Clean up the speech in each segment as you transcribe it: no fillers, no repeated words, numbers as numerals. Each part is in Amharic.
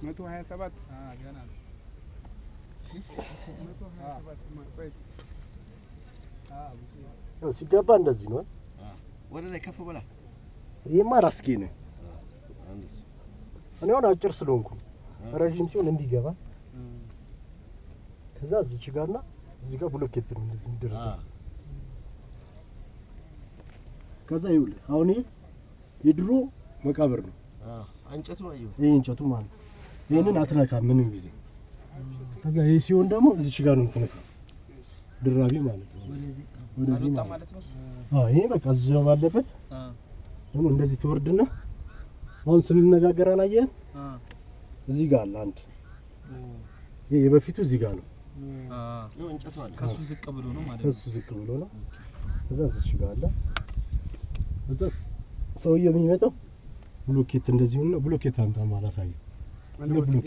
127 ገና ነው። 127። ያው ሲገባ እንደዚህ ነው። ወደ ላይ ከፍ በላ። ይሄማ ራስጌ ነው። እኔ አሁን አጭር ስለሆንኩ ረዥም ሲሆን እንዲገባ ከዛ እዚች ጋርና እዚህ ጋር ብሎኬት ነው እንደዚህ የሚደረገው። ከዛ ይኸውልህ አሁን ይሄ የድሮ መቃብር ነው። እንጨቱ አየሁት። ይሄ እንጨቱ ማለት ነው። ይሄንን አትነካም ምንም ጊዜ። ከዛ ይሄ ሲሆን ደግሞ እዚች ጋር ነው የምትነካው፣ ድራቢ ማለት ነው። ወደዚህ ማለት ነው። አዎ፣ ይሄ በቃ እዚያው ባለበት ደግሞ እንደዚህ ትወርድና አሁን ስንነጋገር አላየህም? እዚህ ጋር አለ አንድ። ይሄ የበፊቱ እዚህ ጋር ነው። እንጨቱ አለ። ከሱ ዝቅ ብሎ ነው ማለት ነው። ከሱ ዝቅ ብሎ ነው። ከዛ እዚች ጋር አለ። እዛ ሰውየው የሚመጣው ብሎኬት እንደዚህ ነው። ብሎኬት አምጣ ማለት አሳየው። ብሎኬት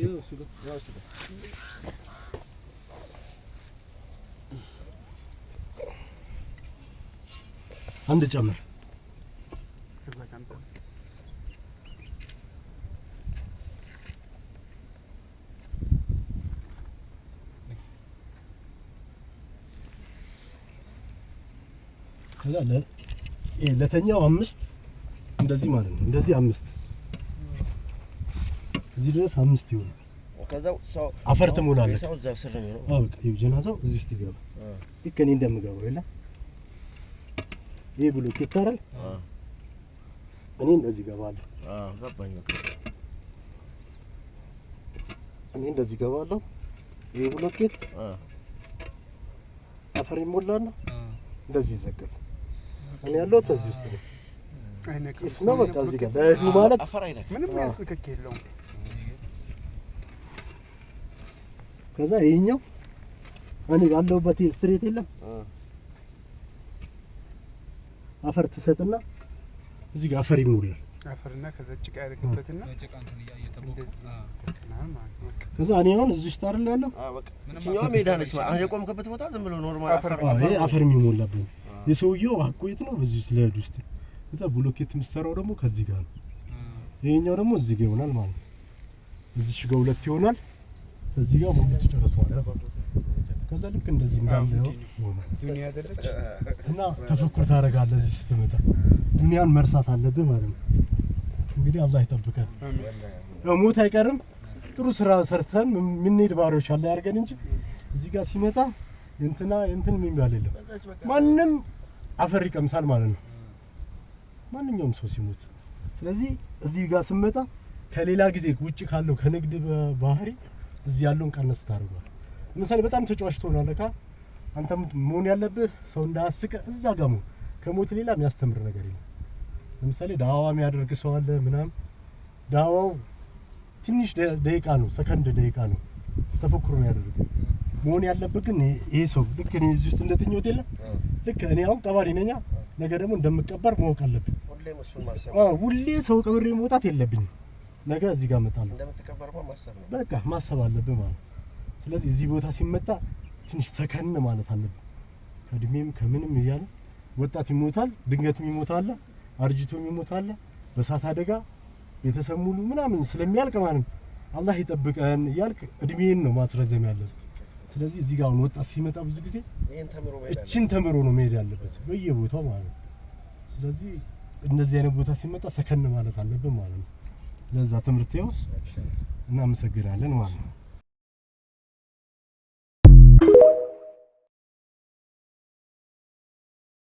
አንድ ጨምር። ከዛ ለተኛው 5 እንደዚህ ማለት ነው። እንደዚህ 5 እዚህ ድረስ 5 ይሆናል። ከዛው ሰው አፈር ትሞላለህ። ሰው እዛ ስር ነው የሚሆነው። አዎ በቃ ይኸው ጀናዛው እዚህ ውስጥ ይገባል። ልክ እኔ እንደምገባው የለ ይሄ ብሎኬት አይደል? እኔ እንደዚህ እገባለሁ። አዎ ገባኝ። በቃ እኔ እንደዚህ እገባለሁ። ይሄ ብሎኬት አፈር ይሞላና እንደዚህ ይዘጋል። እኔ ያለሁት እዚህ ውስጥ ነው። ጭስ ነው በቃ እዚህ ጋር ለእዱ ማለት አፈር አይነካም። ምንም አይነት ንክኪ የለውም። ከዛ ይሄኛው እኔ ባለሁበት straight የለም አፈር ትሰጥና እዚህ ጋር አፈር ይሞላል። አፈርና ከዛ ጭቃ ያደርግበትና እንደዚህ ይተከላል ማለት ነው። ከዛ እኔ አሁን እዚህ ውስጥ አይደል ያለው? አዎ በቃ ይችኛዋ ሜዳ ነች። አሁን የቆምክበት ቦታ ዝም ብሎ normal አፈር። አዎ ይሄ አፈር የሚሞላበት የሰውየው ሀቁ የት ነው? በዚህ ውስጥ ለእድ ውስጥ። ከዛ ብሎኬት የምትሰራው ደግሞ ከዚህ ጋር ነው። ይሄኛው ደግሞ እዚህ ጋር ይሆናል ማለት ነው። እዚህ ጋር 2 ይሆናል። እዚህ ጋር ሙሉ ትጨርሰዋለህ። ከዛ ልክ እንደዚህ እንዳለ ይሆናል። ዱንያ አይደለች እና ተፈኩር ታደርጋለህ እዚህ ስትመጣ። ዱንያን መርሳት አለብህ ማለት ነው። እንግዲህ አላህ ይጠብቀን። ያው ሞት አይቀርም። ጥሩ ስራ ሰርተን የምንሄድ ባሪያዎች አላህ ያድርገን እንጂ እዚህ ጋር ሲመጣ እንትና እንትን የሚባል የለም። ማንም አፈር ይቀምሳል ማለት ነው፣ ማንኛውም ሰው ሲሞት። ስለዚህ እዚህ ጋር ስመጣ ከሌላ ጊዜ ውጪ ካለው ከንግድ ባህሪ እዚህ ያለውን ቀነስ ታደርገዋለህ። ለምሳሌ በጣም ተጫዋች ትሆናለህ። አንተ መሆን ያለብህ ሰው እንዳያስቅ እዛ ጋር መሆን። ከሞት ሌላ የሚያስተምር ነገር የለም። ለምሳሌ ዳዋ የሚያደርግ ሰው አለ ምናምን። ዳዋው ትንሽ ደቂቃ ነው፣ ሰከንድ ደቂቃ ነው ተፈክሮ የሚያደርግ። መሆን ያለብህ ግን ይሄ ሰው ልክ እኔ እዚህ ውስጥ እንደተኛሁት የለም ልክ እኔ አሁን ቀባሪ ነኛ፣ ነገ ደግሞ እንደምቀበር ማወቅ አለብኝ። ሁሌ ሰው ቀብሬ መውጣት የለብኝም። ነገ እዚህ ጋር እመጣለሁ። እንደምትቀበርማ ማሰብ ነው። በቃ ማሰብ አለብህ ማለት ነው። ስለዚህ እዚህ ቦታ ሲመጣ ትንሽ ሰከን ማለት አለብህ። ከእድሜም ከምንም እያለ ወጣት ይሞታል፣ ድንገት ይሞታል፣ አርጅቶ ይሞታል፣ በእሳት አደጋ ቤተሰብ ሙሉ ምናምን ስለሚያልቅ ማለት ነው። አላህ ይጠብቀን እያልክ እድሜን ነው ማስረዘም ያለብህ። ስለዚህ እዚህ ጋር አሁን ወጣት ሲመጣ ብዙ ጊዜ እችን ተምሮ ነው መሄድ ያለበት በየቦታው ማለት ነው። ስለዚህ እንደዚህ አይነት ቦታ ሲመጣ ሰከን ማለት አለብን ማለት ነው። ለዛ ትምህርት ይኸው እናመሰግናለን ማለት ነው።